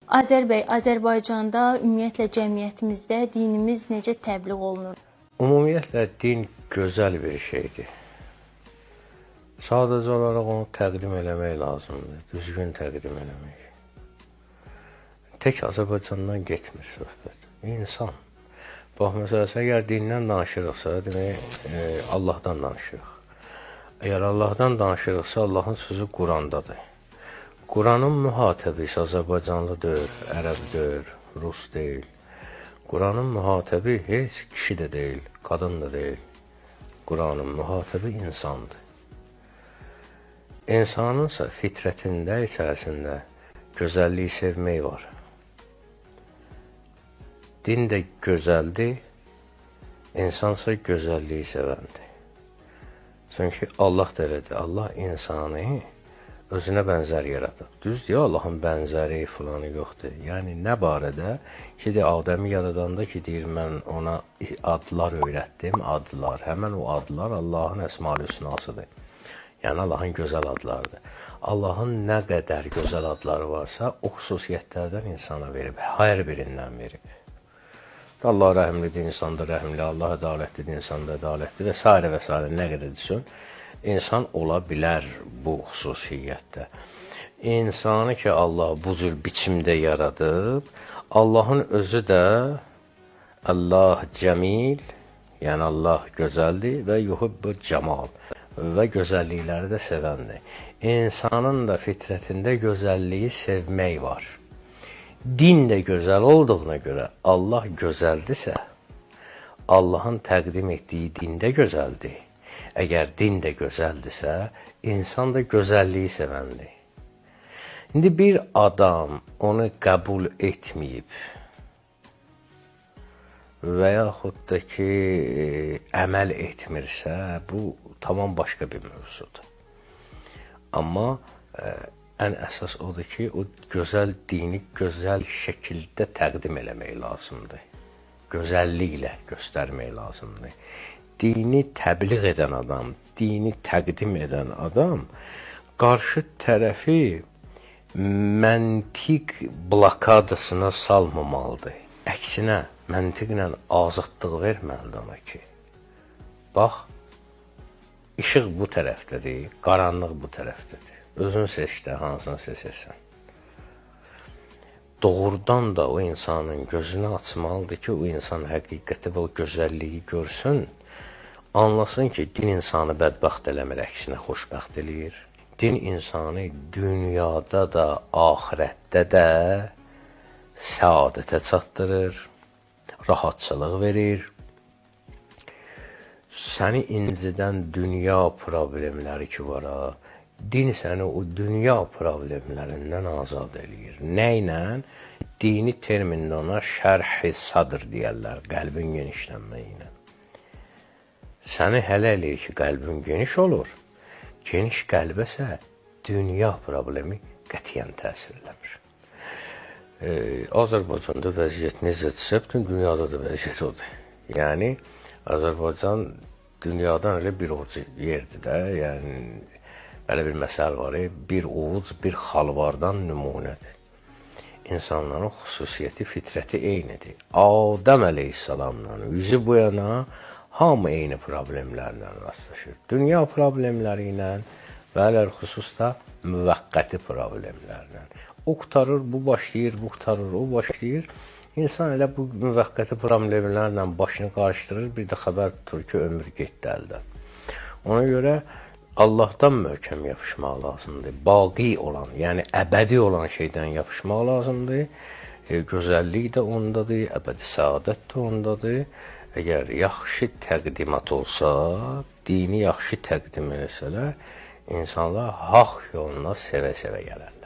Azər bəy, Azərbaycanda, ümumiyyətlə cəmiyyətimizdə dinimiz necə təbliğ olunur? Ümumiyyətlə din gözəl bir şeydir. Sadəcə olaraq onu təqdim eləmək lazımdır, düzgün təqdim eləmək. Tək Azərbaycandan getmir söhbət. İnsan. Bax, məsələn, əgər dindən danışırıqsa, demək, Allahdan danışırıq. Əgər Allahdan danışırıqsa, Allahın sözü Qurandadır. Quranın mühatəbi isə Azərbaycanlı deyil, ərəb deyil, rus deyil. Quranın mühatəbi heç kişi də deyil, qadın da deyil. Quranın mühatəbi insandır. İnsanınsa fitrətində içərisində gözəlliyi sevmək var. Din də gözəldir, insansa gözəlliyi sevəndir. Çünki Allah da elədir. Allah insanı özünə bənzər yaradıb. Düzdür, Allahın bənzəri filanı yoxdur. Yəni nə barədə ki, də Adəmi yaradanda ki, deyir mən ona adlar öyrətdim, adlar. Həmən o adlar Allahın Əsma-ül Hüsnasıdır. Yəni Allahın gözəl adlarıdır. Allahın nə qədər gözəl adları varsa, o xüsusiyyətlərdən insana verib, hər birindən verib. Allah rəhimlidir, insan da rəhimli, Allah ədalətlidir, insan da ədalətli və s. və s. nə qədər desin, insan ola bilər bu xüsusiyyətdə. İnsanı ki, Allah bu cür biçimdə yaradıb, Allahın özü də Allah cəmil, yəni Allah gözəldir və yuhibbu cəmal və gözəllikləri də sevəndir. İnsanın da fitrətində gözəlliyi sevmək var. Din də gözəl olduğuna görə Allah gözəldirsə, Allahın təqdim etdiyi din də gözəldir. Əgər din də gözəldirsə, insan da gözəlliyi sevəndir. İndi bir adam onu qəbul etməyib və yaxud da ki, əməl etmirsə, bu tamam başqa bir mövzudur. Amma ən əsas odur ki, o gözəl dini gözəl şəkildə təqdim eləmək lazımdır. Gözəlliklə göstərmək lazımdır. Dini təbliğ edən adam, dini təqdim edən adam qarşı tərəfi məntiq blokadasına salmamalıdır. Əksinə, məntiqlə azadlıq verməlidir ona ki, bax, işıq bu tərəfdədir, qaranlıq bu tərəfdədir. Özün seç də, hansını seçirsən. Doğrudan da o insanın gözünü açmalıdır ki, o insan həqiqəti və o gözəlliyi görsün, anlasın ki, din insanı bədbəxt eləmir, əksinə xoşbəxt eləyir. Din insanı dünyada da, axirətdə də səadətə çatdırır, rahatçılıq verir. Səni incidən dünya problemləri ki var ha, din səni o dünya problemlərindən azad eləyir. Nə ilə? Dini termində ona şərh-i sadr deyərlər, qəlbin genişlənməyi ilə. Səni hələ eləyir ki, qəlbin geniş olur. Geniş qəlbə isə dünya problemi qətiyyən təsir eləmir. Azərbaycanda vəziyyət necədirsə, bütün dünyada da vəziyyət odur. Yəni Azərbaycan dünyadan elə bir ovuc yerdir də. Yəni belə bir məsəl var, bir ovuc bir xalvardan nümunədir. İnsanların xüsusiyyəti, fitrəti eynidir. Adəm əleyhissalamdan üzü bu yana hamı eyni problemlərlə rastlaşır. Dünya problemləri ilə və ələlxüsus da müvəqqəti problemlərlə. O qurtarır, bu başlayır, bu qurtarır, o başlayır. İnsan elə bu müvəqqəti problemlərlə başını qarışdırır, bir də xəbər tutur ki, ömür getdi əldən. Ona görə Allahdan möhkəm yapışmaq lazımdır. Baqi olan, yəni əbədi olan şeydən yapışmaq lazımdır. Gözəllik də ondadır, əbədi səadət də ondadır. Əgər yaxşı təqdimat olsa, dini yaxşı təqdim eləsələr, insanlar haqq yoluna sevə-sevə gələrlər.